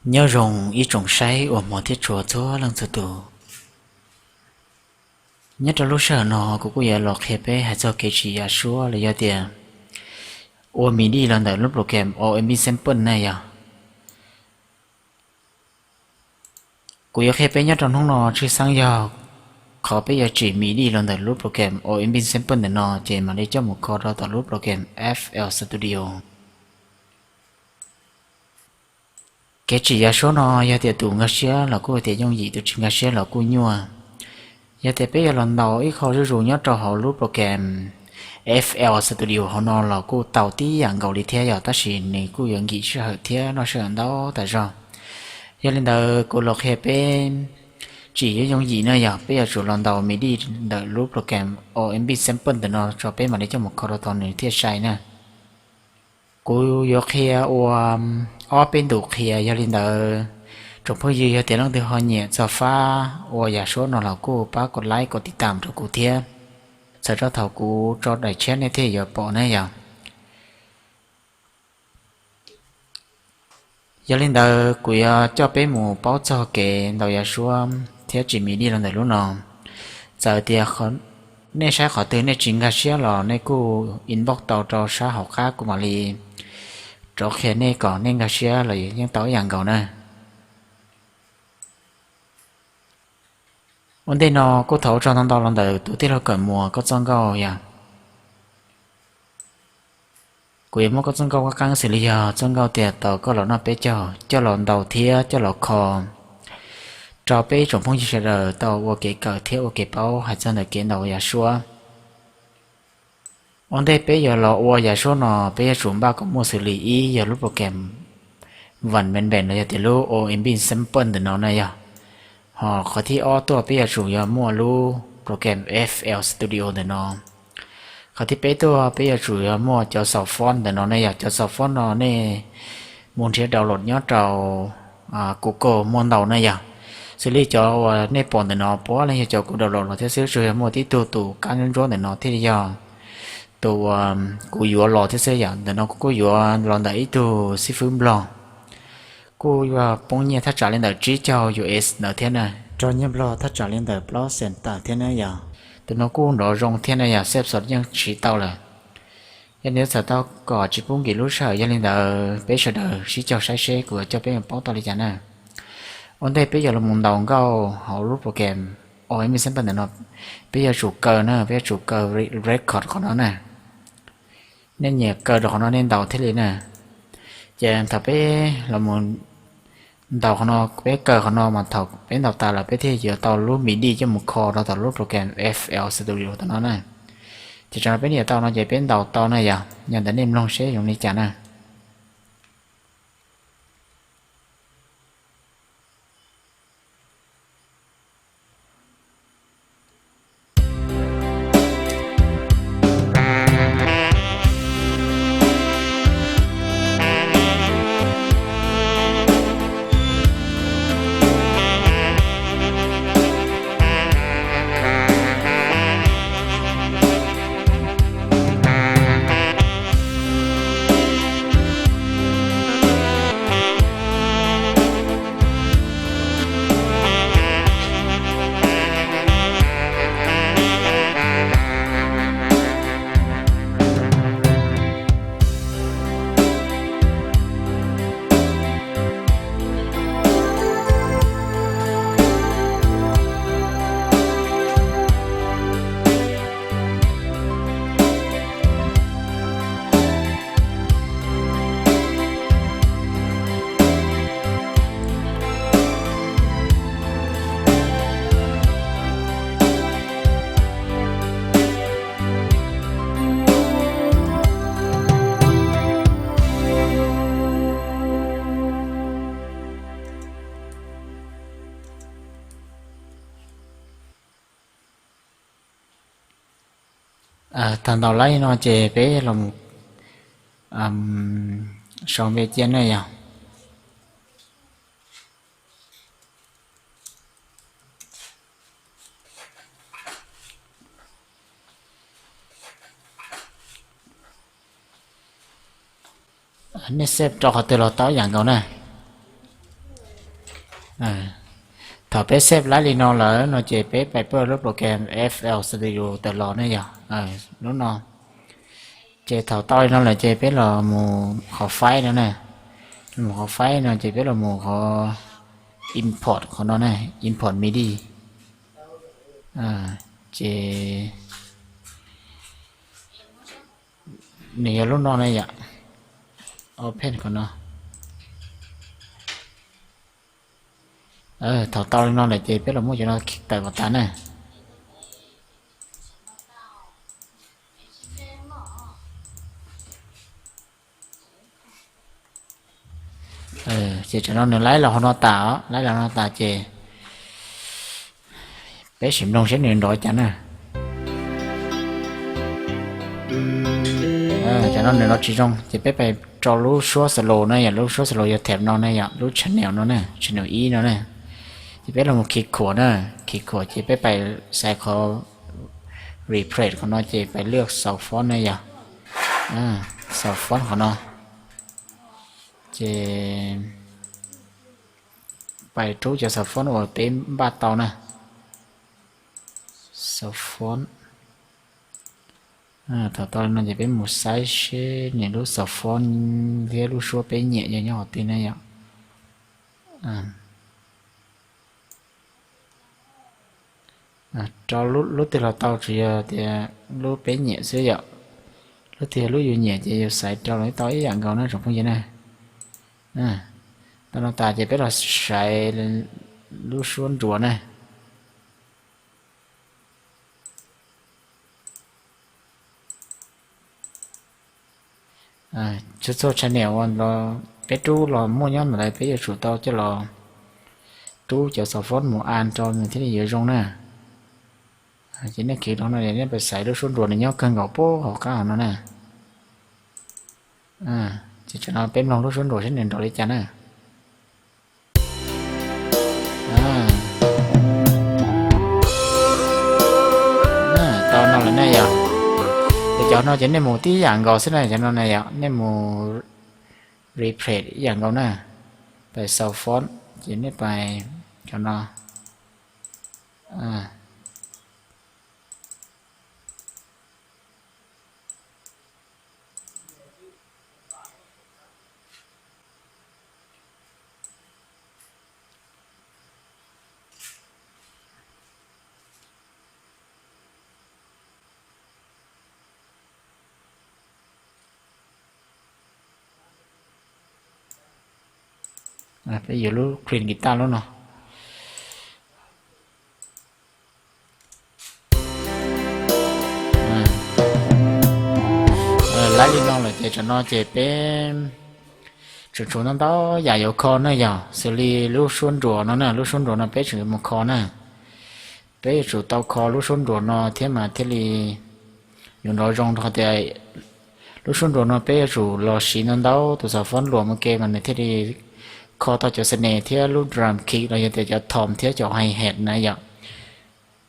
Nyob zoo ib tsoom saib uas hmov thiab tshua txhua leej txhua tus. Nyob rau lub sij hawm no kuv kuj yuav los qhia peb hais txog kev tsim yav suab los yog tias ua midi los ntawm lub program O M P Sample na yog. Kuv yuav qhia peb nyob rau hnub no tshwj xeeb yog qhov peb yuav tsim midi los ntawm lub program O M P Sample ntawm no ces mam li coj mus kho rau tom lub program F L Studio. Kev tsim yav suab no yog tias tus nkag siab los kuj tias yooj yim, tus tsis nkag siab los kuj nyuaj. Yog tias peb yuav los ntaus ib qho zuj zus nyob rau hauv lub program F L Studio hauv no los kuj tau tib yam nkaus li thiab yog, tab sis nws kuj yuav nkim sij hawm thiab noj sij hawm ntau tas zog. Yog li ntawd kuv los qhia peb tsim yooj yooj yim na yog, peb yuav tsum los ntaus midi ntawm lub program O M P Sample ntawm no tso peb mam li coj mus kho rau tau nws thiaj sai na. Kuv yuav qhia ua ob peb ntu qhia, yog li ntawd tsoom phooj ywg yog tias leej twg ho nyiam txog fab ua yav suab no los kuj pab kom like kom tiv tam rau kuv thiab, txhawm rau thaum kuv tso daim tshiab nej thiaj yuav pom na yog. Yog li ntawd kuv yuav coj peb mus paub txog kev ntaus yav suab thiab tsim midi los ntawm lub no. Txawm tias nej saib qhov twg nej tsis nkag siab los nej kuj inbox tau rau sab hauv qab kuv mam li rov qhia nej kom nej nkag siab los yeej tau ib yam nkaus na. Ua ntej no kuj thov ua tsaug ntau ntau los ntawm tus tij laug Kawm Muas koj txoj nkauj yog. Kuv yuav muab koj txoj nkauj qab qeeb xws li yog txoj nkauj tias tau koj los noj peb caug coj los ntaus thiab coj los kho rau peb ib tsoom phooj ywg sawv daws tau ua kev kawm thiab ua kev paub hais txog ntawm kev ntaus yav suab. Ua ntej peb yuav los ua yav suab no peb yuav tsum npaj kom muaj xws li ib yog lub program Van Mem Bem los yog tias lub O M P Sample ntawm no na yog. Ho qhov thib ob tuaj peb yuav tsum yog muaj lub program F L Studio ntawm no. Qhov thib peb tuaj peb yuav tsum yog muaj cov xaus font ntawm no na yog. Cov xaus font no nej mus nrhiav download nyob rau Google muaj ntau na yog. Xws li cov uas nej pom ntawm no puav leej yog cov kuv download los thiab xwb, tsuas yog muaj tib tug tus kab ntsuab ntsuab ntawm no thiaj li yog tus uas kuv yuav los thiab xwb yom. Ntawm no kuv kuj yuav los ntawm ib tug xib fwb Nplog, kuj yuav poob nyiaj thaj tsam li ntawm tsib caug U S ntawd thiab na, rog nyiaj Nplog thaj tsam li ntawm plaub xees tawm thiab na yog. Tus no kuj nrov zoo thiab na yog, xej xos yeej siv tau lawm. Yog li ntawd txhawm tau kom tsis pub nkim lub sij hawm, yog li ntawd peb sawv daws sib caug saib seb kuv yuav coj peb mus paub tau li cas na. Ua ntej peb yuav los mus ntaus nkauj hauv lub program O M P Sample ntawm no, peb yuav tsum kaw na, peb yuav tsum kaw record qhov no na. Nej nyiam kaw rau qhov no nej ntaus thiaj li na. Ces thaum peb los mus ntaus qhov no, peb kaw qhov no mas thaum peb ntaus tas lawm peb thiaj yuav tau lub midi coj mus kho rau tom lub program F L Studio tom no na. Ces tsam no peb nias tau no ces peb ntaus tau na yog, yog ntawd nej mloog seb zoo li cas na. Thaum ntaus laib no ces peb los sau npe cia na yog. Nej save rau qhov twg los tau ib yam nkaus na. Thaum peb save laib li no lawm no ces peb pais pab lub program FL Studio tawm los ne yog lub no. Ces thaum tau li no lawm ces peb los mus qhov file no ne. Los mus qhov file no ces peb los mus qhov import qhov no ne, import midi. Ces nws yog lub no ne yom, open qhov no. Thaum tau li no lawm ces peb los muab cov no tawm kom tas na. Ces tam no nws laib los hauv no tas os, laib los no tas ces peb sim mloog seb nws nrov cas na. Tam no nws nrov tsis zoo ces peb pais rau lub suab solo na yom, lub suab solo yog theb no ne yom, lub channel no ne, channel ib no ne. Ces peb los mus khi khuam na, khi khuam ces peb pais xaiv qhov replace qhov no ces pais lwaj xaus font ne yom, xaus font qhov no. Ces pais rub cov xaus font uas peb npaj tau na, xaus font. Thaum tau li no ces peb mus saib seb nws lub xaus font thiab lub suab peb nyiam yog nyob qhov twg ne yom. Rau lub twg los tau, tsuas yog tias lub peb nyiam xwb yom. Lub twg yog lub yus nyiam ces yus xaiv rau los tau ib yam nkaus na tsoom phooj ywg na. Tau no tas ces peb los saib lub suab nruas na. Txhua txhua channel uas peb rub los muaj nyob ntawd peb yuav tsum tau coj los rub cov xaus font mus add rau nws thiaj li yuav zoo na. Ces nej khi rau no nej pais xaiv lub suab nruas nws nyob kawg nkaus puag hauv qab hauv no na. Ces tam no peb mloog lub suab nruas seb nws nrov li cas na. Tau no lawm ne yom. Ces cov no ces nej mus tib yam nkaus xwb na, cov no na yom, nej mus replace ib yam nkaus na. Pais xaus font ces nej pais cov no. Peb yuav lub clean guitar lub no. Laib li no lawm ces tam no ces peb tseem tshuav ntau ntau yam yuav kho na yom, xws li lub suab nruas no na, lub suab nruas no peb tseem mus kho na. Peb yuav tsum tau kho lub suab nruas no thiab mas thiaj li yuav nrov zoo rau qhov tias lub suab nruas no peb yuav tsum los siv ntau ntau tus xaus font luas mus ke mas nws thiaj li kho tau cov snare thiab lub drum kit los yog tias cov tom thiab cov hi-hat na yom.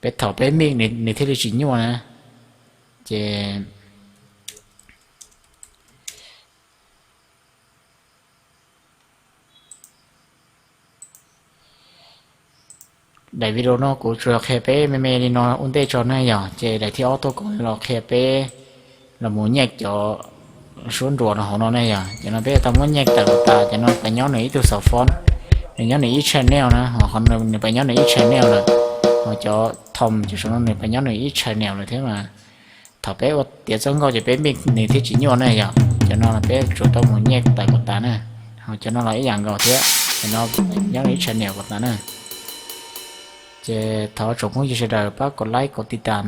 Peb thaum peb mix nws thiaj li tsis nyuaj na. Ces daim video no kuv tsuas qhia peb me me li no ua ntej tso na yom, ces daim thib ob tuaj kuv los qhia peb los mus nyaj cov suab nruas no hauv no na yom. Ces no peb tau muab nyaj tawm kom tas, ces no pais nyob nws ib tug xaus font, nws nyob nws ib channel na, ho qhov nws pais nyob nws ib channel lawm, ho cov tom cov saum no nws pais nyob nws ib channel lawm thiab mas thaum peb ua tiav txoj nkauj ces peb mix nws thiaj tsis nyuaj na yom. Cov no peb tsum tau mus nyaj tawm kom tas na, ho cov no los ib yam nkaus thiab, cov no nyob nws ib channel kom tas na. Ces thov tsoom phooj ywg sawv daws pab kom like kom tiv tam,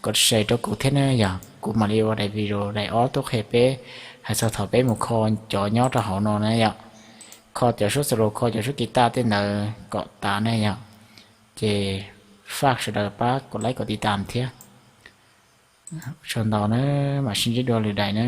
kom share rau kuv thiab na yom. Kuv mam li ua daim video daim ob tuaj qhia peb hais txog thaum peb mus kho cov nyob rau hauv no na yom, kho cov suab solo, kho cov suab guitar tej ntawd kom tas na yom. Ces faj sawv daws pab kom like kom tiv tam thiab. Ua tsaug ntau na, mam sib ntsib dua lwm daim na.